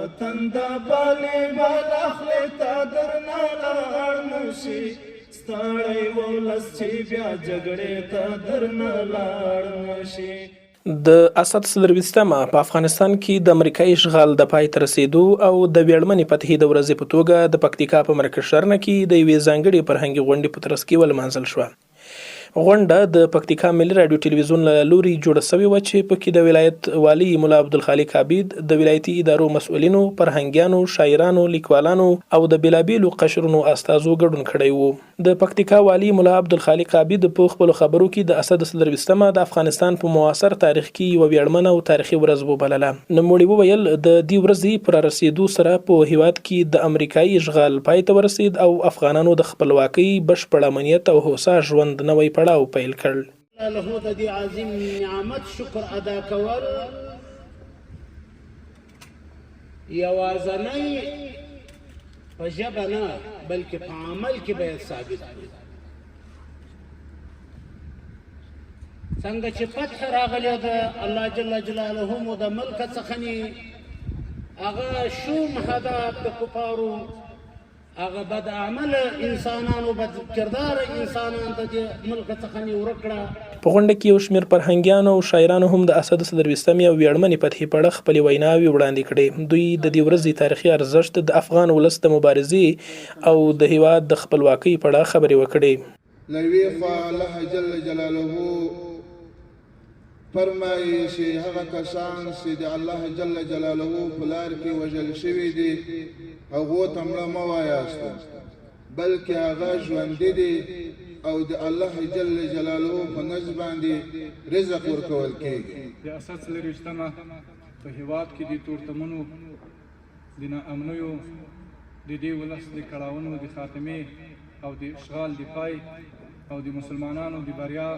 وطن د بالې بالاخلې ته درنه لاړ نشي، ستړی ولس چې بیا جګړې ته درنه لاړ نشي. د اسد 24مه په افغانستان کې د امریکایي اشغال د پای ته رسېدو او د ویاړمنې فتحې د ورځې په توګه د پکتیکا په مرکز ښرنه کې د یوې ځانګړې فرهنګي غونډې په ترڅ کې ولمانځل شوه. غونډه د پکتیکا ملي راډیو ټلویزیون له لوري جوړه شوې وه چې پکې د ولایت والي ملا عبدالخالق عابد، د ولایتي ادارو مسؤلینو، فرهنګیانو، شاعرانو، لیکوالانو او د بېلابېلو قشرونو استازو ګډون کړی و. د پکتیکا والي ملا عبدالخالق عابد په خپلو خبرو کې د اسد 24مه د افغانستان په معاصر تاریخ کې یوه ویاړمنه او تاریخي ورځ وبلله. نوموړي وویل، د دې ورځې په رارسېدو سره په هېواد کې د امریکايي اشغال پای ته ورسېد او افغانانو د خپلواکۍ، بشپړ امنیت او هوسا ژوند نوی پړاو پیل کړ. له د دې عظیم نعمت شکر ادا کول یوازنۍ په ژبه نه بلکې په عمل کې باید ثابت کړو. څنګه چې فتح راغلی ده، الله جل جلاله مو د ملک څخه هغه شوم هدف د کفارو، هغه بد عمله انسانانو، بد کرداره انسانان د دې ملک څخه نی ورک کړه. په غونډه کې یو شمېر فرهنګیانو او شاعرانو هم د اسد 24مې او ویاړمنې فتحې په اړه خپلې ویناوې وړاندې کړې. دوی د دې ورځې تاریخي ارزښت، د افغان ولس د مبارزې او د هېواد د خپلواکۍ په اړه خبرې وکړې. له یوې خوا الله جل جلاله فرمایي چې هغه کسان چې د الله جل جلاله په لار کې وژل شوي دي هغو ته مړه مه وایاست، بلکې هغه ژوندي دي او د الله جل جلاله په نزد باندې رزق ورکول کېږي. د اسد 24مه په هېواد کې د تورتمونو، د ناامنیو، د دې ولس د کړاونو د خاتمې او د اشغال د پای او د مسلمانانو د بریا،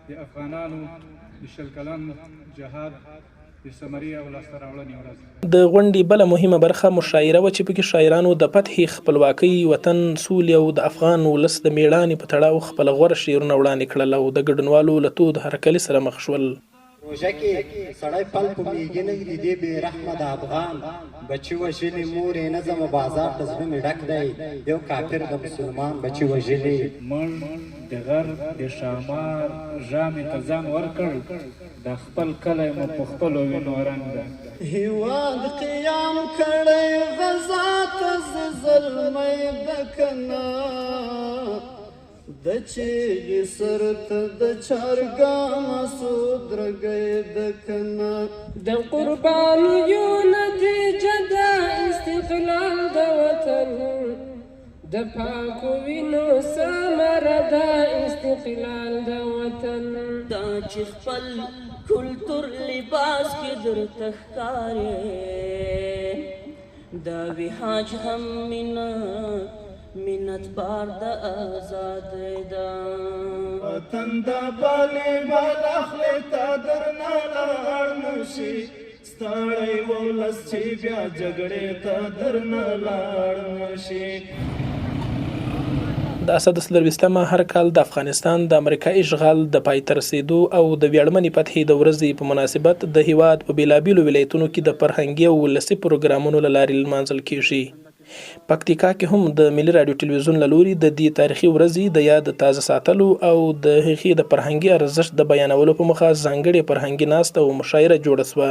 د افغانانو د 20 کلن جهاد د ثمرې او لاسته راوړنې ورځ. د غونډې بله مهمه برخه مشاعره وه چې پکې شاعرانو د فتحې، خپلواکۍ، وطن، سولې او د افغان ولس د مېړانې په تړاو خپل غوره شعرونه وړاندې کړل او د ګډونوالو له تود هرکلي سره مخ شول. روژه کې سړی پل په میږي نه ږدي، دې بې رحمه د افغان بچي وژلي. مورې نه ځمه بازار ته زړه مې ډک دی، یو کافر د مسلمان بچي وژلي. موږ د غرب د ښامار ژامې ته ځان ورکړ، دا خپل کلی مو په خپلو وینو رنګ ده. هیواد قیام کړی غزا ته ځي زلمی د کنا، د چیغې سر ته د چارګاه مسعود رګی د کنا. د قربانیو نتیجه ده استقلال د وطن، د پاکو وینو ثمره ده استقلال د وطن. دا چې خپل کلتور لباس کې درته ښکارې، دا وهاج هم مینا منت بار د ازادۍ ده. وطن د بالې بالاخلې ته درنه لاړ نشي، ستړی ولس چې بیا جګړې ته درنه لاړ نشي. د اسد 24مه هر کال د افغانستان د امریکا اشغال د پای ته رسېدو او د ویاړمنې فتحې د ورځې په مناسبت د هیواد په بېلابېلو ولایتونو کې د فرهنګي او ولسي پروګرامونو له لارې لمانځل کېږي. پکتیکا کې هم د ملي راډیو ټلویزیون له لوري د دې تاریخي ورځې د یاد تازه ساتلو او د هغې د فرهنګي ارزښت د بیانولو په موخه ځانګړې فرهنګي ناسته او مشاعره جوړه شوه.